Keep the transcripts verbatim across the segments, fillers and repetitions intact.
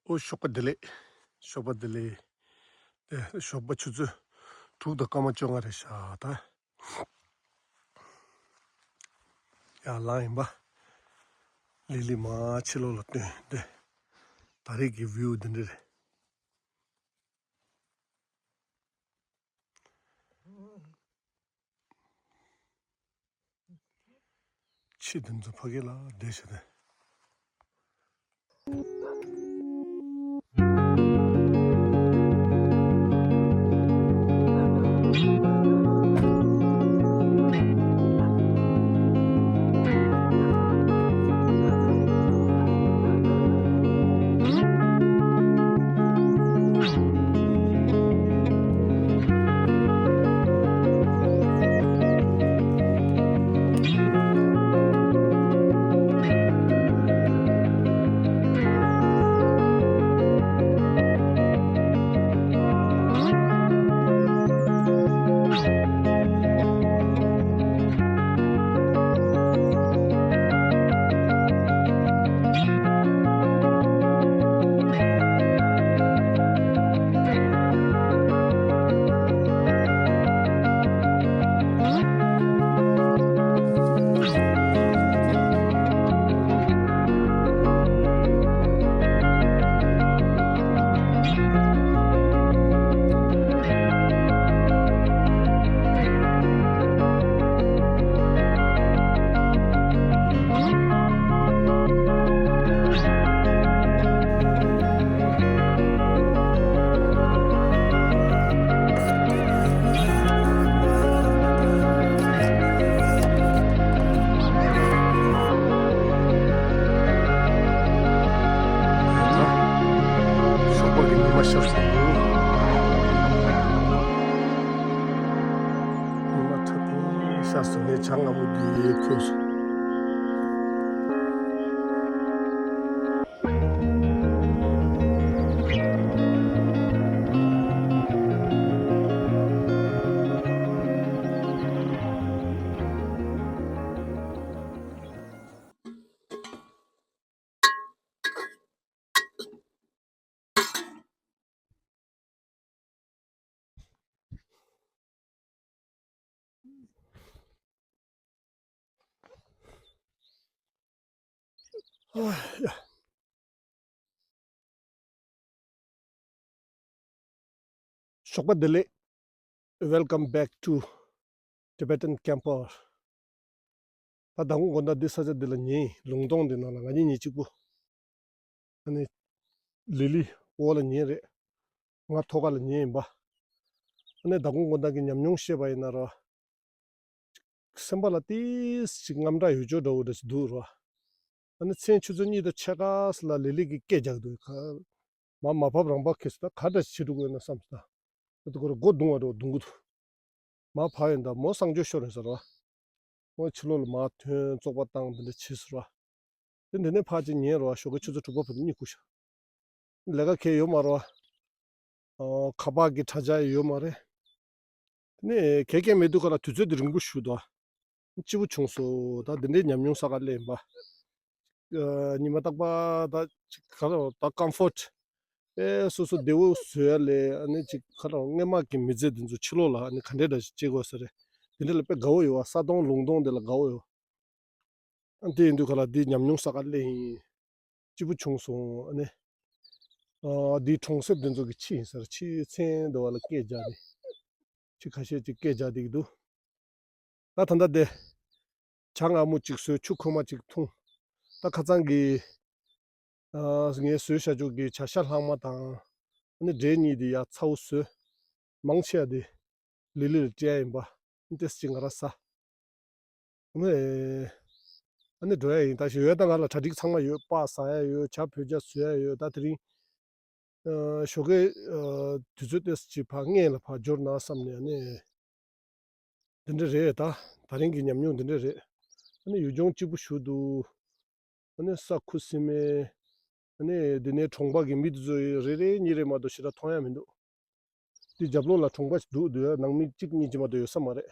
ཨོ་ཞོགས་པ་བདེ་ལེགས། ཞོགས་པ་བདེ་ལེགས། དེ་ཞོགས་པ་ཆུ་ཚོད་དྲུག་དང་སྐར་མ་བཅོ་ལྔ་རེད་ཤག་ད། ཡར་ལངས་ཡིན་པ། ལི་ལི་མར་ཕྱི་ལོགས་ལ་བཏོན་ཏེ། ད་རེས་ཀྱི་བིའུ་འདི་འདྲ་རེད། ཕྱི་དེ་ཚོ་ཕ་གི་ལ་བསྡད་བྱས་ཏེ། ཞོགས་པ་གི་ཉི་མ་ཤར་སོང་། ཉི་མ་ཐག་པ་ཤར་སོང་ནས་བྱ་ལྔ་མོ་འདི་ཁོས། ཞོགས་པ་བདེ་ལེགས། Welcome back to Tibetan Camper. ད་མདང་དགོང་དགོང་དག་འདི་ས་ཆ་འདི་ལ་ཉལ་ཡིན། ལུང་སྟོང་འདི་ནང་ལ་ང་གཉིས་གཉིས་གཅིག་པུ། ཨ་ནི། ལི་ལི་འོག་ལ་ཉལ་རེད། ང་ཐོག་ཁ་ལ་ཉལ་ཡིན་པ། ཨ་ནི་མདང་དགོང་དགོང་དག་གི་ཉམས་མྱོང་བཤད་པ་ཡིན་ན་ར། སེམས་པ་ལ་ཏིས་ཅིག་དངངས་སྐྲག་ཡོད་ཅོག་འདྲ་བོ་འདྲ་ཞིག་འདུག་ར། ཨ་ནི་མཚན་ཆུ་ཚོད་གཉིས་དང་ཕྱེད་ཀ་ཙམ་ལ་ལི་ལི་གིས་སྐད་རྒྱག་གི་འདུག་ག་མ་མ་བབས་རང་བབས་ཁེལ་སོང་། ད་ག་འདྲ་ཞིག་བྱེད་འགྲོ་གི་ཡོད་ན་བསམ་སོང་། ད་དེ་ཁོ་ར་མགོ་རྡུང་བ་འདྲ་བོ་རྡུང་གི་འདུག་མ་བབས་ཡིན་ད་མོ་གསང་སྤྱོད་ཤོར་རེད་ཟེར་བ། མོ་ཕྱི་ལོགས་ལ་མར་ཐོན་བཙོག་པ་བཏང་དེ་འདྲ་བྱས་ཟེར་བ། དེ་འདི་ནས་ཕར་ཅིག་ཉལ་རོགས། ཞོགས་ཀའི་ཆུ་ཚོད་དྲུག་པ་བར་དུ་གཉིད་ཁུག་ཤག་ལས་ཀ་གང་ཡང་ཡོད་མ་རེད་བ། ཨོ། ཁ་པར་གྱི་དྲ་རྒྱ་ཡོད་མ་རེད། དེ་ནས་གང་ཡང་མེད་དུས་ཁ་ལ་དུས་ཚོད་འདི་རིང་པོ་ཞིག་འདུག་ཨ། སྐྱིད་པོ་བྱུང་སོང་། ད་འདི་འདྲའི་ཉམས་མྱོང་བསགས་ག་སླེབས་ཡིན་པ། ཨ། ཉི་མ་རྟག་པར་ད་ཅིག་ག་རེ་ད་ཀམ་ཕོར་ཊི། ཨེ། སོ་སོ་བདེ་པོ་བཟོ་ཡ་ལས་ཨ་ནི་ཅིག་ག་རེ་སྔས་མ་གི་མི་ཚེ་འདི་ཚོ་ཕྱི་ལོགས་ལ་ཨ་ནི་ག་འདྲས་འདྲ་ཞིག་བྱེད་དགོས་ས་རེད། འདི་འདྲས་ལ་དཔེ་དགའ་པོ་ཡོད་བ། ས་དོང་ལུང་སྟོང་འདི་ལ་དགའ་པོ་ཡོད། ཨ། དེ་ཡིན་དུས་ཁ་ལ་འདི་ཉམས་མྱོང་བསགས་ག་སླེབས་ཡིན། སྐྱིད་པོ་བྱུང་སོང་། ཨ་ནི། ཨ། འདི་གྲོང་གསེབ་འདི་ཚོ་གི་ཕྱི་ཡིན་ས་རེད། ཕྱི་མཚན་འདི་བ་ལ་སྐད་རྒྱག་ནས། ཕྱི་ཁ་ཤས་ཅིག་སྐད་རྒྱག་བསྡད་ཀྱི་འདུག་ད་ད་ལྟ་དེ། ཇ་མངར་མོ་ཅིག་བཟོས། ཆུ་ཁོལ་མ་ཅིག་འཐུང་། ད་ཁ་སང་གི། ཨ། ངས་བཟོས་བཞག་ཅོག་གི་བྱ་ཤ་ལྷག་མ་དང་། ཨ་ནི་འབྲས་གཉིས་དེ་ཡར་ཚ་པོ་བཟོས། མང་ཆེ་བ་དེ་ལི་ལི་ལ་སྤྲད་ཡ་ཡིན་པ། ཨ་ནི་ཏོག་ཙམ་ཅིག་ང་རང་ཟ། ཨ་ནི། ཨ་ནི་འགྲོ་ཡ་ཡིན། ད་ཞོགས་ཡ་ད་ང་ལ་གྲ་སྒྲིག་ཚང་མ་ཡོད། སྤགས་ཟ་ཡ་ཡོད། ཇ་བོད་ཇ་བཟོ་ཡ་ཡོད། ད་དེ་རིང་། ཨ། ཞོགས་ཀའི། ཨ། དུས་ཚོད་ཏོག་ཙམ་ཅིག་ཕར་སྔས་ལ་ཕར་འབྱོར་ན་བསམ་ནས། ཨ་ནི། འདི་འདྲ་རེད། ད་ད་རིང་གི་ཉམས་མྱོང་འདི་འདྲ་རེད། ཨ་ནི་ཡུལ་ལྗོངས་སྐྱིད་པོ་ཞིག་འདུག་ཨ་ནི་ས་ཁུ་སིམ་མེ། ཨ་ནི་འདི་ནས་གྲོང་པ་གི་མི་དེ་ཚོ་རེ་རེ་གཉིས་རེ་མ་གཏོགས་ཞེ་དྲག་མཐོང་ཡ་མི་འདུག་འདི་རྒྱབ་ལོགས་ལ་གྲོང་པ་ཞིག་འདུག་འདུག་ཡ། ནང་མི་གཅིག་གཉིས་ཅིག་མ་གཏོགས་ཡོད་ས་མ་རེད།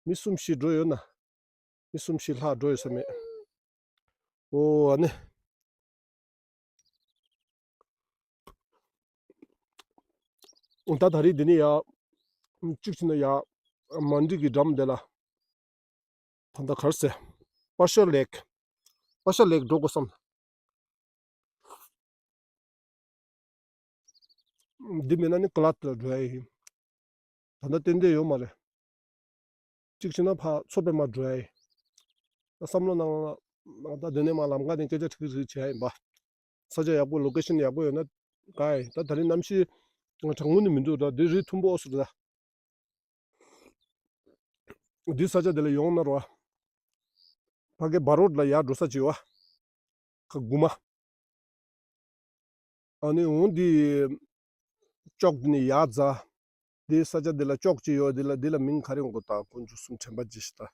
མི་གསུམ་བཞི་འགྲོ་ཡོད་ན། མི་གསུམ་བཞི་ལྷག་འགྲོ་ཡོད་ས་མེད། ཨོ། ཨ་ནི། ད་ད་རེས་འདི་ནས་ཡར་གཅིག་བྱས་ན་ཡར་མན་ཌི་གི་འགྲམ་དེ་ལ། ད་ལྟ་ག་རེ་ཟེར། པར་ཤལ་ལེག་པར་ཤལ་ལེག་འགྲོ་དགོས་བསམ། འདི་མིན་ན་ནི་ཀླད་ལ་འགྲོ་ཡ་ཡིན། ད་ལྟ་ཏན་ཏན་ཡོད་མ་རེད། གཅིག་བྱས་ན་ཕར་མཚོ་པདྨ་འགྲོ་ཡ་ཡིན། ད་བསམ་བློ་གནང་། ད་འདི་ནས་མར་ལམ་ཁ་ནས་སྐད་ཆ་ཁྲིག་ཁྲིག་བྱེད་ཡ་ཡིན་པ། ས་ཆ་ཡག་པོ་ལོ་ཀེ་ཤན་ཡག་པོ་ཡོད་ན་དགའ་ཡི། ད་ད་རིང་གནམ་གཤིས་གྲང་མོ་ནི་མི་འདུག་ད་འདི་རི་མཐོན་པོ་ཨོ་སི་རེད་ད། འདི་ས་ཆ་འདི་ལ་ཡོང་ན་རོ། ཕ་གི་བ་རོད་ལ་ཡར་འགྲོ་ས་ཅིག་ཡོད་བ། ཁ་དགུ་མ། ཨ་ནི་འོང་འདི་ཅོག་འདི་ནས་ཡར་འཛེགས། འདི་ས་ཆ་འདི་ལ་ཅོག་ཅིག་ཡོད། འདི་ལ་འདི་ལ་མིང་ག་རེ་ཡོང་གོ། ད་དཀོན་མཆོག་གསུམ་དྲན་པ་བརྗེད་ཤི་ད།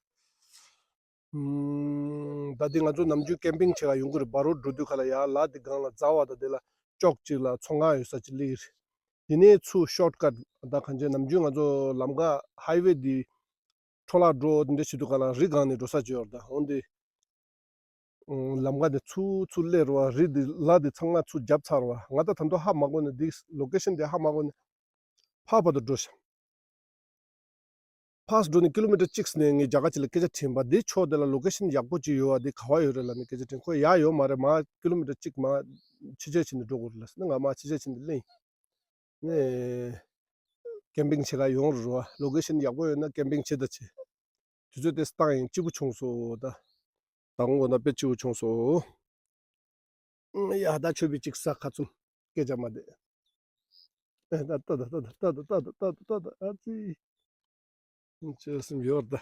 ཨུམ། ད་འདི་ང་ཚོ་ནམ་རྒྱུན་ཀེམ་པིང་བྱེད་ག་ཡོང་གི་རེད། བ་རོད་འགྲོ་དུས་ཁ་ལ་ཡར་ལ་འདི་སྒང་ལ་འཛེགས་པ་ད། འདི་ལ་ཅོག་ཅིག་ལ་ཚོང་ཁང་ཡོད་ས་ཅིག་སླེབས་ཀྱི་རེད། དེ་ནས་ཚུར་ཤོར་ཀཊ། ད་གང་ཅི་ནམ་རྒྱུན་ང་ཚོ་ལམ་ཁ་ཧའི་ཝེ་འདི་འཕྲོ་བརླག་འགྲོ་འདི་འདྲ་བྱེད་དུས་ཁ་ལ་རི་སྒང་ནས་འགྲོ་ས་ཅིག་ཡོད་རེད། ད་འོང་འདི། ཨང་། ལམ་ཁ་ནས་ཚུར་ཚུར་སླེབས་རེད་བ། རི་འདི་ལ་འདི་ཚང་མ་ཚུར་བརྒྱབ་ཚར་བ། ང་ད་ད་དུང་ཧ་མ་གོ་ནས། འདི་ལོ་ཀེ་ཤན་འདི་ཧ་མ་གོ་ནས་ཕར་བར་དུ་འགྲོ་ཤག་ཕར་འགྲོ་ནས་ཀི་ལོ་མི་ཊར་གཅིག་ནས་ངས་རྒྱ་གར་ཅིག་ལ་སྐད་ཆ་དྲིས་པ། འདི་ཕྱོགས་འདི་ལ་ལོ་ཀེ་ཤན་ཡག་པོ་ཅིག་ཡོད་བ། འདི་ག་བ་ཡོད་རེད་ལབ་ནས་སྐད་ཆ་དྲིས། ཁོས་ཡར་ཡོད་མ་རེད། མར་ཀི་ལོ་མི་ཊར་གཅིག་མར་ཕྱི་རྒྱལ་ཕྱིན་ནས་འགྲོ་དགོས་རེད་ལབ་ཟེར་ནས། ང་མར་ཕྱི་རྒྱལ་ཕྱིན་ནས་སླེབས་ཡིན། ནས་ཀེམ་པིང་བྱེད་ག་ཡོང་རུ་རུ་བ། ལོ་ཀེ་ཤན་ཡག་པོ་ཡོད་ན་ཀེམ་པིང་བྱེད་ད་བྱེད། དུས་ཚོད་དེ་བཏང་ཡིན། སྐྱིད་པོ་བྱུང་སོང་ད། དང་པོ་ན་དཔེ་སྐྱིད་པོ་བྱུང་སོང་། ཡ་ད་ཆོས་པའི་ཅིག་ས་ཁ་ཚུམ་སྐད་ཆ་མ་བདེ། ཨ་ད་ད་ད་ད་ཨ་ཙི། ཆོས་སེམས་ཡོད་ད།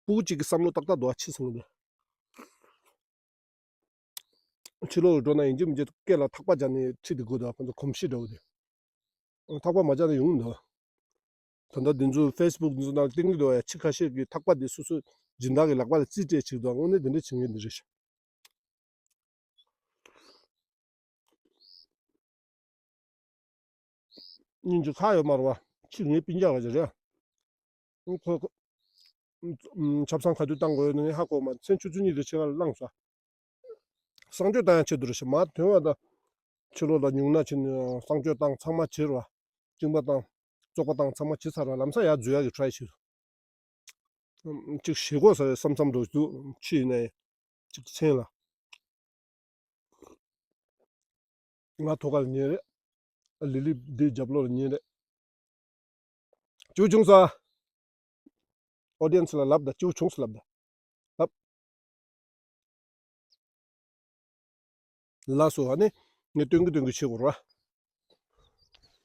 སྤུ་གུ་གཅིག་གི་བསམ་བློ་ཏག་ཏག་འདུག་ཨ། ཕྱི་སོང་ད། ཕྱི་ལོགས་ལ་འགྲོ་ན་ཡིན་གཅིག་མིན་གཅིག་སྐེ་ལ་ཐག་པ་སྦྱར་ནས་ཁྲིད་དེ་དགོས་འདུག་ཁོ་ཚོ་གོམས་གཤིས་འདྲ་བོ་དེ། ཐག་པ་མ་སྦྱར་ན་ཡོང་མི་འདུག་ད་ལྟ་འདི་ཚོ་ཕེ་སི་བུག་འདི་ཚོ་ནང་བཏིང་གི་འདུག་ཡ། ཁྱི་ཁ་ཤས་ཀྱིས་ཐག་པ་འདི་སོ་སོ་སྦྱིན་བདག་གི་ལག་པ་ལ་རྩིས་སྤྲད་བྱེད་ཀྱི་འདུག་དངོས་གནས་འདི་འདྲ་བྱེད་མཁན་འདི་རེད་ཤག་སྙིང་རྗེ་ཁག་ཡོད་མ་རེད་བ། ཁྱི་ངའི་སྤུན་ཀྱག་ཅིག་རེད། ཁོ་ཁོ་ཆབ་གསང་ག་དུས་བཏང་དགོས་ནི་ཧ་གོ་མ། མཚན་ཆུ་ཚོད་གཉིས་དེ་ཕྱི་ལ་བླངས་སོང་། གསང་སྤྱོད་བཏང་ཡང་ཆེད་དུ་རེད་ཤག་མ་དོན་བ་ད། ཕྱི་ལོགས་ལ་ཉུང་ན་ཕྱིན་ནས་གསང་སྤྱོད་བཏང་ཚང་མ་བྱེད་རོགས། གཅིན་པ་བཏང་། བཙོག་པ་བཏང་ཚང་མ་བྱེད་ཚར་བ། ལམ་སང་ཡར་འཛུལ་ཡག་གི་ཊ་རའི་བྱེད། གཅིག་ཞེ་གོ་ས་བསམ་བསམ་འགྲོ་འདུག་ཕྱི་ཡིན་ནའི་གཅིག་མཚན་ལ། ང་ཐོག་ཁ་ལ་ཉན་རེད། ལི་ལི་འདི་རྒྱབ་ལོགས་ལ་ཉན་རེད། ཅུ་ཆུང་ས། ཨོ་ཌི་ཡན་སི་ལ་ལབ་ད། ཅུ་ཆུང་ས་ལབ་ད། ལབ། ལགས་སོ། ཨ་ནི་ངས་སྟོན་གི་སྟོན་གི་བྱེད་དགོས་ར།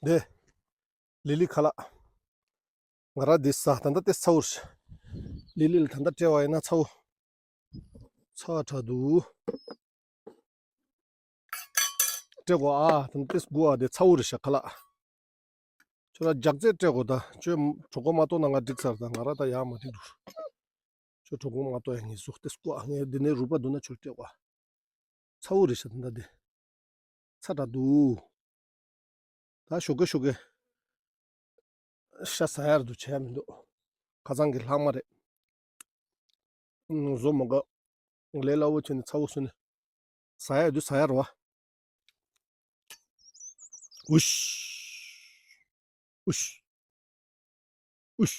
འདི། ལི་ལི་ཁ་ལག་ང་ར་འདི་ཟ། ད་ལྟ་ཏེ་ཚ་བོ་རེད། ལི་ལི་ལ་ད་ལྟ་སྤྲད་པ་ཡིན་ན་ཚ་བོ། ཚ་དྲག་འདུག་སྤྲད་དགོས་ཨ། ད་ལྟ་ཏེ་སྒུག་ཨ། འདི་ཚ་བོ་རེད་ཤག་ཁ་ལག་ཁྱོད་ར་ལྗགས་རྩེ་སྤྲད་དགོས་ད། ཁྱོད་གྲོད་ཁོག་མ་ལྟོགས་ན་ང་འགྲིག་ཚར་ད། ང་ར་ད་ཡག་མ་འགྲིག་འདུག་ཁྱོད་གྲོད་ཁོག་མ་ལྟོགས་ཡ་ངེས་སོ། ཏེ་སྒུག་ཨ། ངས་འདི་ནས་རུས་པ་འདུག་ན་ཁྱོད་སྤྲད་དགོས་ཨ། ཚ་བོ་རེད་ཤག་ད་ལྟ་འདི། ཚ་དྲག་འདུག་ད་ཞོགས་ཀས་ཞོགས་ཀས་ཤ་ཟ་ཡར་འདུག་བྱས་མི་འདུག་ཁ་སང་གི་ལྷག་མ་རེད། ཨུམ། བཟོ་མ་དགའ། ལས་སླ་བོ་བྱས་ནས་ཚ་བོ་བཟོས་ནས་ཟ་ཡ་འདུག་ཟ་ཡ་རེད་བ། ཨུཤ། ཨུཤ། ཨུཤ།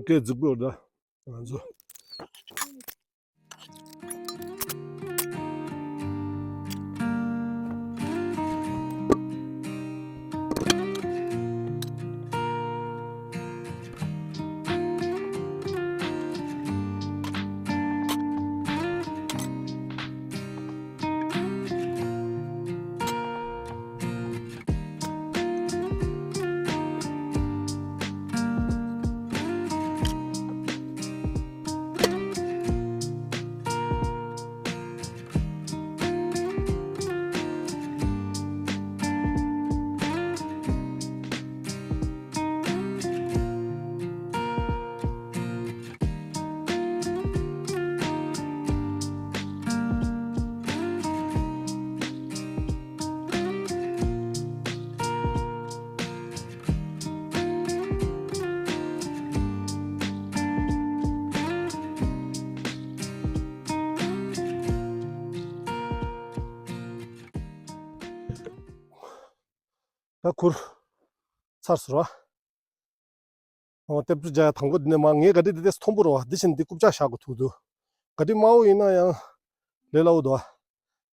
སྐད་རྫིག་པོ་ཡོད་ད། ང་ཚོ། ད་ཁུར་ཚར་སོང་ར། ཨོ་ལྟེབ་ཀྲུ་རྒྱག་ཡ་དང་པོ་འདི་ནས་མར། ངའི་ག་རི་འདི་ཏོག་ཙམ་མཐོན་པོ་རེད་བ། འདི་བཞིན་འདི་རྐུབ་བཀྱག་བཞག་དགོས་ཐུག་འདུག་ག་རི་དམའ་བོ་ཡིན་ན་ཡང་ལས་སླ་བོ་འདུག་བ།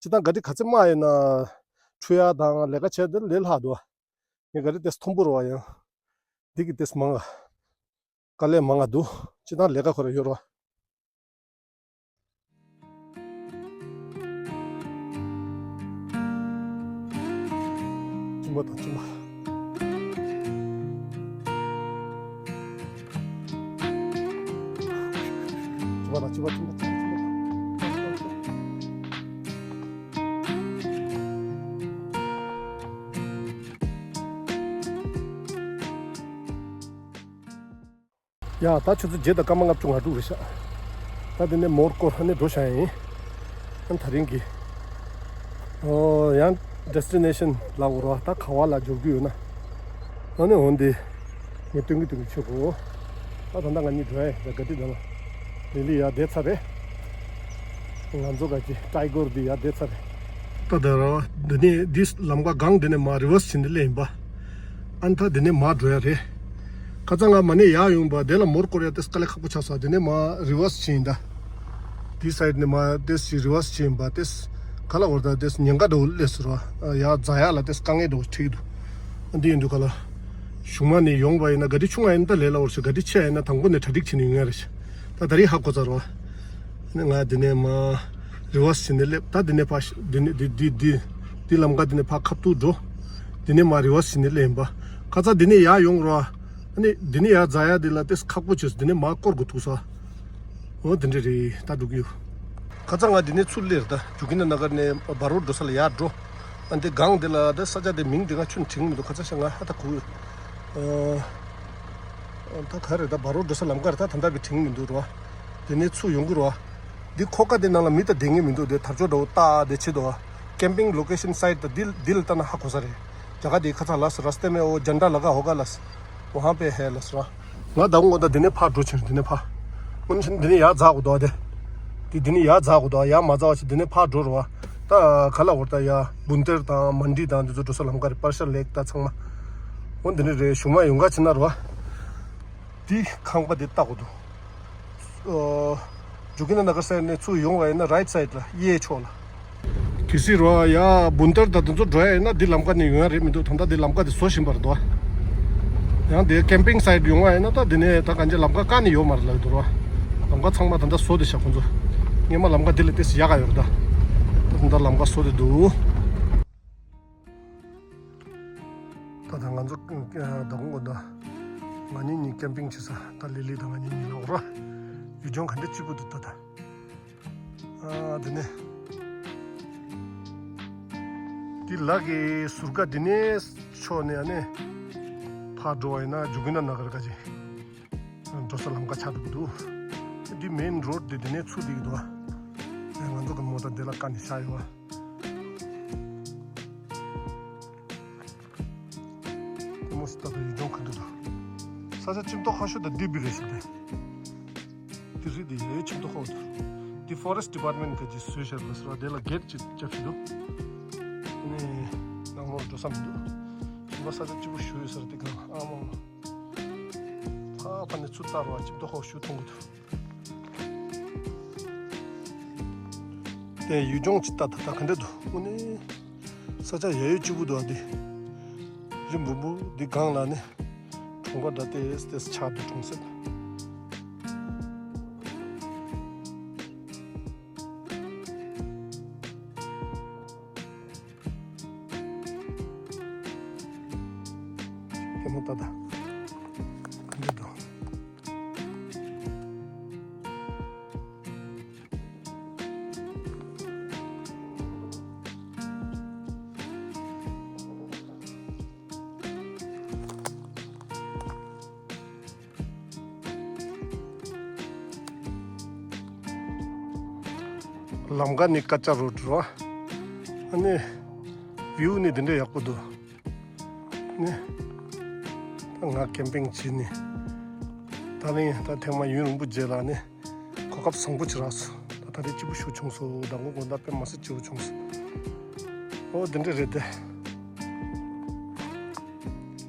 སྤྱིར་བཏང་ག་རི་ག་ཚད་དམའ་ཡིན་ན་འཁྲུ་ཡ་དང་ལས་ཀ་བྱེད་དེ་ལས་སླ་འདུག་བ། ངའི་ག་རི་ཏོག་ཙམ་མཐོན་པོ་རེད་བ། ཡང་འདི་གི་ཏོག་ཙམ་མང་ང་། དཀའ་ལས་མང་ང་འདུག་སྤྱིར་བཏང་ལས་ཀ་ཁོ་རང་ཡོད་རེད་བ། གཅིན་པ་དང་གཅིན་པ། གཅིན་པ་དང་གཅིན་པ། གཅིན་པ་དང་གཅིན་པ། ཡ། ད་ཆུ་ཚོད་བརྒྱད་དང་སྐར་མ་ལྔ་བཅུ་ང་དྲུག་རེད་ཤག་ད་དེ་ནས་མོར་སྐོར་ཧ་ནས་འགྲོ་བཞག་ཡིན། ཨ་ད་རིང་གི། ཨོ་ཡང་ཌེ་སི་ཊི་ནེ་ཤན་ལ་འོར་བ་ད་ག་བ་ལ་འབྱོར་གྱི་ཡོད་ན། ཨ་ནི་འོན་ཏེ། ངས་སྟོན་གྱི་སྟོན་གྱི་ཆོག་གོ། ད་ད་ལྟ་ང་གཉིས་འགྲོ་ཡ་ཡིན། ད་ག་དུས་ད་ལ། ལི་ལི་ཡ་བསྡད་ཚར་རེད། ང་ཚོ་ག་ཅི་ཊའི་གོར་འདི་ཡ་བསྡད་ཚར་རེད། ད་ད་ར་བ་འདི་ནས་འདི་ལམ་ཁ་སྒང་འདི་ནས་མར་རི་ཝར་སི་བྱས་ནས་སླེབས་ཡིན་པ། ཨ་ནི་ད་འདི་ནས་མར་འགྲོ་ཡ་རེད། ཁ་སང་ང་མ་ནས་ཡར་ཡོང་པ་དེ་ལ་མོར་སྐོར་ཡ་ཏོག་ཙམ་དཀའ་ལས་ཁག་པོ་ཆགས་སོང་། དེ་ནས་མར་རི་ཝར་སི་བྱས་ཡིན་ད། དེའི་སའིཌ་ནས་མར་ཏོག་ཙམ་རི་ཝར་སི་བྱས་ཡིན་པ་ཏོག་ཙམ་ག་ལ་འོར་ད་ཏོག་ཙམ་ཉེན་ཁ་འདྲ་བོ་སླེབས་སོང་ར། ཡར་འཛེག་ཡ་ལ་ཏོག་ཙམ་དཀའ་ངལ་འདྲ་བོ་འཕྲད་ཀྱི་འདུག་འདི་ཡིན་དུས་ག་ལ། གཞུང་མ་ནས་ཡོང་བ་ཡིན་ན་ག་རི་ཆུང་བ་ཡིན་ན་ད་ལས་སླ་བོ་རེད་ཤག་ག་རི་ཆེ་བ་ཡིན་ན་དང་པོ་ནས་གྲ་སྒྲིག་བྱས་ནས་ཡོང་ཡ་རེད་ཤག་ད་ད་རེས་ཧ་གོ་ཚར་ར། ནི་ང་འདི་ནས་མར་རི་ཝར་སི་བྱས་ནས་སླེབས། ད་འདི་ནས་ཕར་འདི་ནས་འདི་འདི་འདི་འདི་ལམ་ཁ་འདི་ནས་ཕར་ཁ་ཐུག་འགྲོ། འདི་ནས་མར་རི་ཝར་སི་བྱས་ནས་སླེབས་ཡིན་པ། ཁ་སང་འདི་ནས་ཡར་ཡོང་ར། ཨ་ནི་འདི་ནས་ཡར་འཛེག་ཡ་འདི་ལ་ཏོག་ཙམ་ཁག་པོ་བྱས་སོང་། འདི་ནས་མར་སྐོར་དགོས་ཐུག་སོང་། འོ་དེ་འདྲ་རེད། ད་འགྲོ་གི་ཡོད། ཁ་སང་ང་འདི་ནས་ཚུར་སླེབས་རེད། ད་ཇོ་གིན་དྷ་ན་གར་ནས་བྷ་རོ་འགྲོ་ས་ལ་ཡར་འགྲོ། ཨ་འདི་སྒང་འདི་ལ་ད་ས་ཆ་དེ་མིང་དེ་ང་ཁྱོན་དྲན་གྱི་མི་འདུག་ཁ་སང་ཞག་ང་ཧ་ད་གོ་ཡོད། ཨ་ད་ག་རེད། ད་བྷ་རོ་འགྲོ་ས་ལམ་ཁ་རེད། ད་ད་ལྟ་བི་དྲན་གྱི་མི་འདུག་ར། དེ་ནས་ཚུར་ཡོང་གི་ར། འདི་ཁོ་ཁ་དེ་ནང་ལ་མི་ད་བསྡད་ངེས་མི་འདུག་དེ་དར་ལྕོག་འདྲ་བོ་བཏགས་དེ་བྱེད་དོ། ཀེམ་པིང་ལོ་ཀེ་ཤན་སའིཊ་ད་འདི་འདི་ལ་ལྟ་ན་ཧ་གོ་ས་རེད། རྒྱ་གར་དེ་ཁ་ཚ་ལ་ས་ར་སྟེ་མེ་འོ་ཇན་ཌ་ལ་ག་ཧོ་ག་ལ་ས། འོ་ཧང་པེ་ཧེ་ལ་ས་ར། ང་ད་དགོང་དག་འདི་ནས་ཕར་འགྲོ་ཕྱིན། འདི་ནས་ཕར། སྔོན་ཆད་འདི་ནས་ཡར་འཛེག་དགོས་འདུག་དེ། དེ་འདི་ནས་ཡར་འཛེག་དགོས་འདུག་ཡར་མ་འཛེག་པ་ཞིག་འདི་ནས་ཕར་འགྲོ་ར་བ། ད་ག་ལ་འོར་ད་ཡ་བུན་ཏེར་དང་མན་ཌི་དང་འདི་ཚོ་འགྲོ་ས་ལམ་ཁ་རེད། པར་ཤ་ལེག་ད་ཚང་མ། འོ་འདི་ནས་རེད། གཞུང་མ་ཡོང་ག་ཕྱིན་ན་ར་བ། འདི་ཁང་པ་འདི་ལྟ་དགོས་འདུག་ཨོ། ཇོ་གིན་དྷ་ན་གར་སའིཌ་ནས་ཚུར་ཡོང་བ་ཡིན་ན་རའིཊ་སའིཌ་ལ་གཡས་ཕྱོགས་ལ། གལ་སྲིད་རོ་ཡ་བུན་ཏེར་དང་དེ་ཚོ་འགྲོ་ཡ་ཡིན་ན་འདི་ལམ་ཁ་ནས་ཡོང་ཡ་རེད་མི་འདུག་ད་ལྟ་འདི་ལམ་ཁ་དེ་བཟོ་བཞིན་པ་རེད་དོ། ཡང་དེ་ཀེམ་པིང་སའིཊ་ཡོང་བ་ཡིན་ན་ད་འདི་ནས་ད་གང་ཅི་ལམ་ཁ་གང་ནས་ཡོད་མ་རེད་ལབ་འདུག་རོ། ལམ་ཁ་ཚང་མ་ད་ལྟ་བཟོ་བསྡད་ཤག་ཁོང་ཚོ། སྔོན་མ་ལམ་ཁ་འདི་ལས་ཏོག་ཙམ་ཡག་ག་ཡོད་རེད་ད། ད་ད་ལྟ་ལམ་ཁ་བཟོ་བསྡད་འདུག་ད་ད་ང་ཚོ་ད་གུང་གོ་ད། ང་གཉིས་གཉིས་ཀེམ་པིང་བྱེད་ས་ད་ལི་ལི་དང་ང་གཉིས་གཉིས་ལ་འོ་ར། ཡུལ་ལྗོངས་ག་འདྲ་སྐྱིད་པོ་འདུག་ད་ད། ཨ་དེ་ནས། འདི་ལ་གི་ཟུར་ཀ་འདི་ནས་ཕྱོགས་ནས་ཨ་ནི། ཕར་འགྲོ་བ་ཡིན་ན་ཇོ་གིན་དྷ་ན་གར་ག་ཅིག་འགྲོ་ས་ལམ་ཁ་ཆགས་འདུག་གི་འདུག་འདི་མེན་རོ་ཌི་འདི་འདི་ནས་ཚུར་འདི་གི་འདུག་ཨ། ང་ཚོ་གི་མོ་ཊ་འདི་ལ་བཀག་ནས་བཞག་ཡོད་ཨ། དེ་མོ་སི་ཏ་ད་ཡུལ་ལྗོངས་ག་འདྲ་འདུག་ས་ཆ་ཆེ་མདོག་ཁ་ཤོ་ད་འདི་བི་རེ་ཞིག་དེ། འདི་རི་འདི་ཡོད་ཆེ་མདོག་ཁ་འདུག་འདི་ཕོ་རེ་སི་ཊི་ཌི་པཱར་ཊི་མེན་ཊི་ག་ཅིག་བཟོས་ཤར་ལ་ཟེར་བ་དེ་ལ་གེ་ཊི་ཅིག་བརྒྱབ་ཤིག་འདུག་དེ་ནས་ནང་ལོགས་འགྲོ་ས་མི་འདུག་ཞིང་པ་ས་ཆ་གཅིག་པུ་ཞུ་ཡོད་ས་རེད་དེ་གང་ཨ་མ་མ། ཕ་ཕ་ནས་ཚུར་ལྟ་རོགས་ཆེ་མདོག་ཁ་ཞུ་མཐོང་གི་འདུག་དེ་ཡུལ་ལྗོངས་ཅིག་ལྟ་ད་ད་ག་འདྲ་འདུག་དངོས་གནས་ས་ཆ་ཡ་ཡོད་གཅིག་པུ་འདུག་ཨ། འདི་རི་འབུར་འབུར་འདི་སྒང་ལ་ནི་གྲོང་པ་འདྲ་ཏེས་ཏེས་ཆགས་འདུག་གྲོང་གསེབ། དེ་མོ་ལྟ་ད་ག་འདྲ་འདུག་ལམ་ཁ་ནི་སྐད་ཆ་རོ་འགྲོ། ཨ་ནི་བིའུ་ནི་འདི་འདྲ་ཡག་པོ་འདུག་ནི། ད་ང་ཀེམ་པིང་བྱས་ནི། ད་ནི་ད་ཐེངས་མ་ཡུན་རིང་པོ་རྗེས་ལ་ནི། གོ་སྐབས་བཟང་པོ་ཅིག་རག་སོང་། ད་ད་རེས་སྐྱིད་པོ་ཞེ་པོ་བྱུང་སོང་། ཟླ་འགོ་དགོང་དག་དཔེ་མ་སྲིད་སྐྱིད་པོ་བྱུང་སོང་། ཨོ་འདི་འདྲ་རེད་དེ།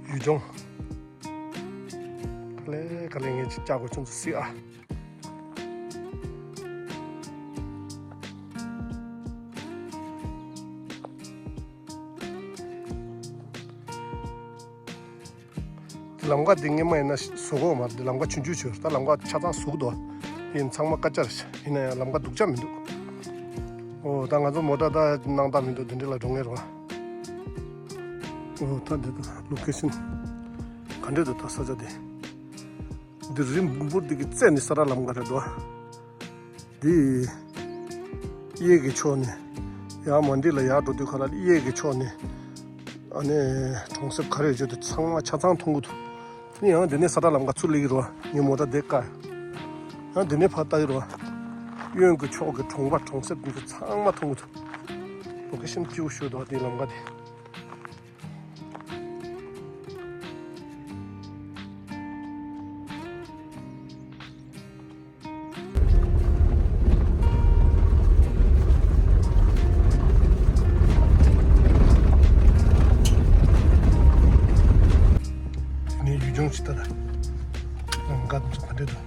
ཡུལ་ལྗོངས། ག་ལེ་ག་ལེ་ངས་ཅིག་བཅག་དགོས་ཆུང་ཙམ་སྲིད་ཨ། ལམ་ཁ་འདི་སྔོན་མ་ཡིན་ན་ཟུག་གོ་མ་རེད། ལམ་ཁ་ཆུང་ཆུང་ཆུ་ད་ལམ་ཁ་ཆ་ཚང་ཟུག་འདུག་ཡིན་ཚང་མ་ཀ་ཅར་ཡིན་ན་ཡང་ལམ་ཁ་སྡུག་ཅག་མི་འདུག་ཨོ་ད་ང་ཚོ་མོ་ཊ་ད་སྣང་དག་མི་འདུག་འདི་འདྲ་ལ་འགྲོ་ངེས་རེད་བ། ཨོ་ད་འདི་ད་ལོ་ཀེ་ཤན་ག་འདྲ་འདུག་ད་ས་ཆ་འདི། འདི་རི་འབུར་འདི་གི་རྩེ་ནས་ས་ར་ལམ་ཁ་རེད་འདུག་འདི་གཡས་ཀྱི་ཕྱོགས་ནས་ཡར་མ་འདི་ལ་ཡར་འགྲོ་དུས་ཁ་ལ་གཡས་ཀྱི་ཕྱོགས་ནས་ཨ་ནི་གྲོང་གསེབ་ག་རེ་ཡོད་ཚང་མ་ཆ་ཚང་མཐོང་གི་འདུག་ནི་ཡང་འདི་ནས་ས་ར་ལམ་ཁ་ཚུར་སླེབས་ཀྱི་རེད་བ། ངའི་མོ་ཊ་འདི་བཀག་ཡང་འདི་ནས་ཕར་ལྟ་ཡི་རེད་བ། གཡོན་གྱི་ཕྱོགས་ཀྱི་གྲོང་པ་གྲོང་གསེབ་འདི་ཚང་མ་མཐོང་གི་འདུག་ལོ་ཀེ་ཤན་སྐྱིད་པོ་ཞིག་འདུག་འདི་ལམ་ཁ་འདི། དེ་ནས་ཡུལ་ལྗོངས་ཅིག་ལྟ་ད། ལམ་ཁ་འདི་ཚོ་ག་འདྲ་འདུག་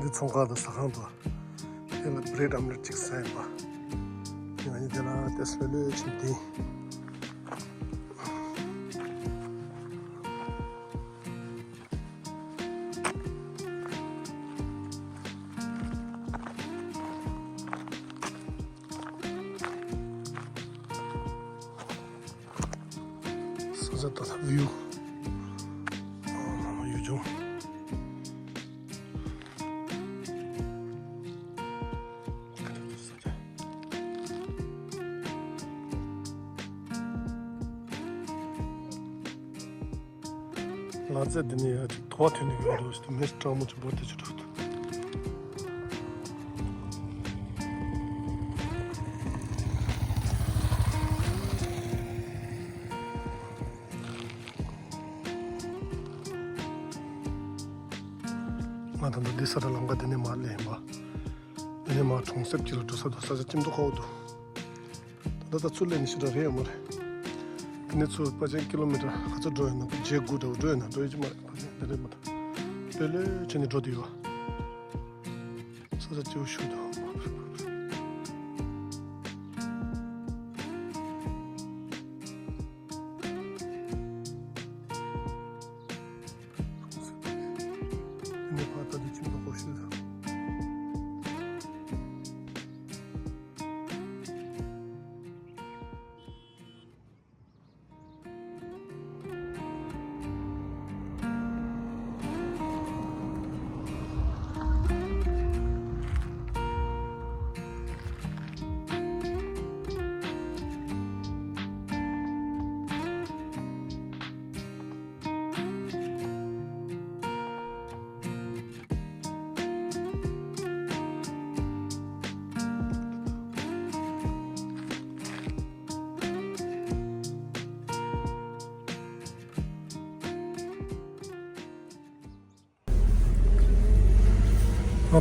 འདི་ཚོང་ཁང་དང་ཟ་ཁང་དང་། དེ་ལ་བྷི་རེཌ་ཨོམ་ལེཊ་ཅིག་ཟ་ཡིན་པ། ང་གཉིས་དེ་ལ་ཏེ་སི་ལོས་ལོས་ཕྱིན་ཏེ། ས་ཆ་ད་ལྟ་བིའུ། ཨ། ཡུལ་ལྗོངས། ལ་རྩེ་འདི་ནས་ཡ་ཅིག་དོ་བ་ཐོན་ནས་ཡོད་འདུག་མེ་སྤྲང་མོ་ཅིག་འབོར་དེ་ཅིག་འགྲོ་འདུག་ང་ད་ལྟ་འདི་ས་ར་ལམ་ཁ་འདི་ནས་མར་སླེབས་ཡིན་པ། འདི་ནས་མར་གྲོང་གསེབ་ཅིག་ལ་འགྲོ་ས་འདུག་ས་ཆ་ཅིག་མདོག་ཁ་པོ་འདུག་ད་ལྟ་ཚུར་སླེབས་ནས་ཞེ་དྲག་རེད་ཡོད་མ་རེད། དེ་ནས་ཚུར་པ་ཅན་ཀི་ལོ་མི་ཊར་ག་ཚོད་འགྲོ་ཡོད་ན་བརྒྱད་དགུ་འདྲ་བོ་འགྲོ་ཡོད་ན་འགྲོ་ཡི་ཅི་མ་རེད། པ་ཅན་དེ་རེད་མ་ད་ལོས་ལོས་བྱས་ནས་འགྲོ་དུས་ཡོད། ས་ཆ་སྐྱིད་པོ་ཞིག་འདུག་ནས་ཕར་ལྟ་དུས་ཁྱིམ་ཚང་སྒོ་ཕྱེ་ས།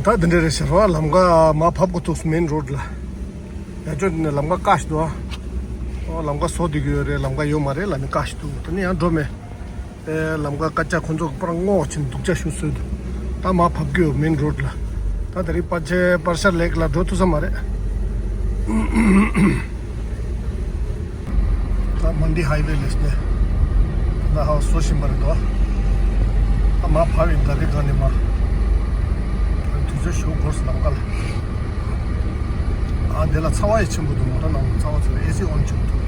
ད་འདི་འདྲ་རེད་ཟེར་བ། ལམ་ཁ་མར་བབས་དགོས་ཐུག་མེན་རོ་ཌི་ལ། ཡ་ཅོ་ནས་ལམ་ཁ་བཀག་ཞིག་འདུག་ཨ། ལམ་ཁ་བཟོ་བསྡད་ཀྱི་ཡོད་རེད། ལམ་ཁ་ཡོད་མ་རེད་ལབ་ནས་བཀག་ཞིག་འདུག་དེ་ནས་ཡང་འགྲོ་མེད། ཨེ། ལམ་ཁ་ཀ་ཅག་ཁོ་ཚོ་པར་སྔོག་ཕྱིན་སྡུག་ཅག་ཞུ་སྲོལ་འདུག་ད་མར་བབས་ཀྱི་ཡོད་མེན་རོ་ཌི་ལ། ད་དེ་རིང་པ་ཆེ་པར་ཤར་ལེག་ལ་འགྲོ་ཐུབ་ས་མ་རེད། ད་མན་ཌི་ཧའི་ཝེ་ལས་ནས་ད་ཧ་བཟོ་བཞིན་པ་རེད་དོ། ད་མར་བབས་པའི་ག་རེ་ག་ནས་མར་དུས་ཚོད་ཞོགས་འགོར་སོང་ལམ་ཁ་ལ། ཨ། འདི་ལ་ཚ་བ་ཡི་ཆེན་པོ་འདུག་མོ་ཊ་ནང་ཚ་བ་ཚ་བའི་ཨེ་སི་ཨོན་བྱེད་དགོས་འདུག་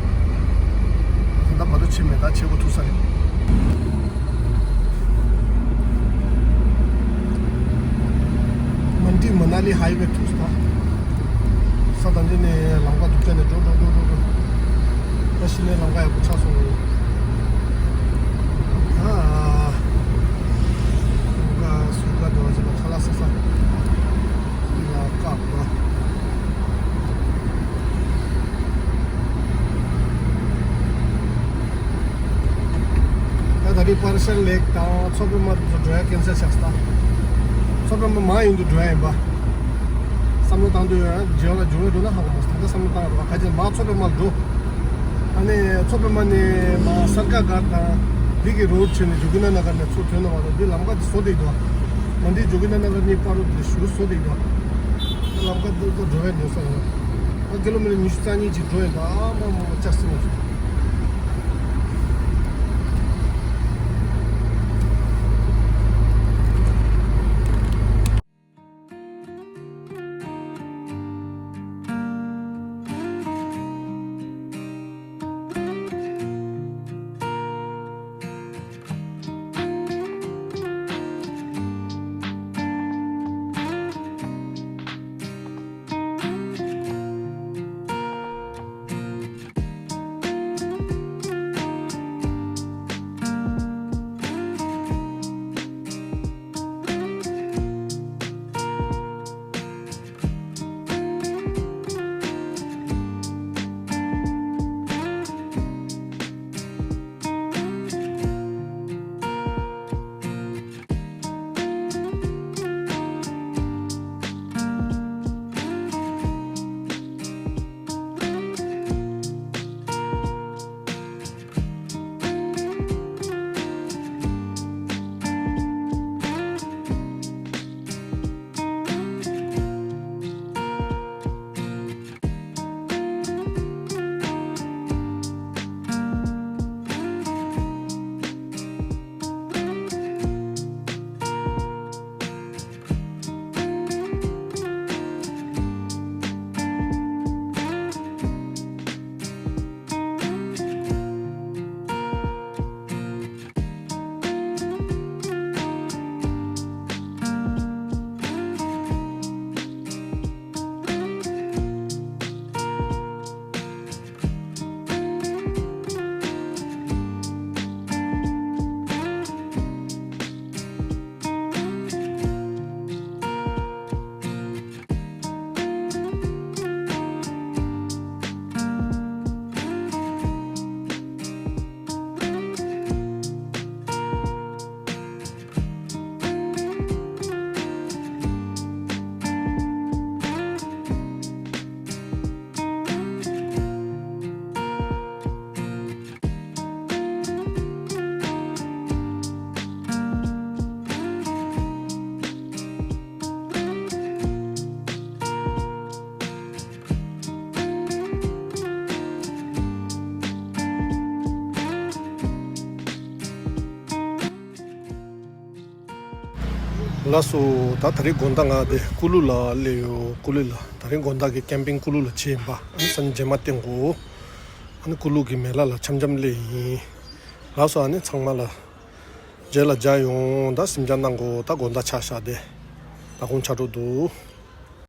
ད་ལྟ་མ་གཏོགས་ཕྱི་མེད། ད་ཕྱི་སྒོ་ཐུག་ས་རེད། ལི་ཧའི་ཝེ་ཐུག་སོང་། ས་དང་ཅི་ནས་ལམ་ཁ་སྡུག་ཅག་ནས་འགྲོ་འགྲོ་འགྲོ་འགྲོ་འགྲོ། ད་ཕྱི་ནས་ལམ་ཁ་ཡག་པོ་ཆགས་སོང་། ཨ། ལམ་ཁ་སུ་ག་འགྲོ་བ་ཅིག་ལ་ཁ་ལག་ཟ་ས། ཡ་ཀ་པ། ད་ད་རེས་པར་ཤར་ལེག་དང་མཚོ་པདྨ་དེ་ཚོ་འགྲོ་ཡ་ཀན་སེལ་ཆགས་སོང་། མཚོ་པདྨ་མ་ཡིན་དུ་འགྲོ་ཡ་ཡིན་པ། བསམ་བློ་བཏང་དུས་ཡང་རྗེས་ལ་འགྱུར་བ་འགྲོ་ན་ཧ་གོ་མ་སོང་། ད་བསམ་བློ་བཏང་རོགས། ཁ་ཅིག་མ་མཚོ་པདྨ་འགྲོ། ཨ་ནི་མཚོ་པདྨ་ནས་མ་སར་ཀ་གར་དང་འདི་གི་རོ་ཌི་བྱས་ནས་ཇོ་གི་ན་ན་གར་ནས་ཚུར་ཐོན་ན་བ་ལ་འདི་ལམ་ཁ་འདི་བཟོ་བསྡད་འདུག་མ་འདི་ཇོ་གི་ན་ན་གར་གཉིས་བར་དུ་འདི་ཞུ་བཟོ་བསྡད་འདུག་ལམ་ཁ་འདི་ཚོ་འགྲོ་བའི་འདུག་ས་ཡོད། ཨ་ཀི་ལོ་མི་ཊར་ཉི་ཤུ་རྩ་གཉིས་ཅིག་འགྲོ་ཡིན་ད། ཨ་མ་མ་མ་ལྕགས་སྲིན་མ་ཟིན། ལགས་སོ། ད་ད་རེས་དགོང་དག་ང་དེ་ཀུ་ལུ་ལ་སླེབས་ཡོད། ཀུ་ལུ་ལ། ད་རེས་དགོང་དག་གི་ཀེམ་པིང་ཀུ་ལུ་ལ་བྱས་ཡིན་པ། ཨ་ནི་སང་ཉིན་རྗེས་མ་བསྟན་དགོས། ཨ་ནི་ཀུ་ལུ་གི་མེ་ལ་ལ་འཆམ་འཆམ་སླེབས་ཡིན། ལགས་སོ། ཨ་ནི་ཚང་མ་ལ་རྗེས་ལ་མཇལ་ཡོང་། ད་གཟིམ་འཇག་གནང་དགོས། ད་དགོང་དག་ཆ་བཞག་དེ་ད་དགོང་ཆ་འགྲོ་འདུག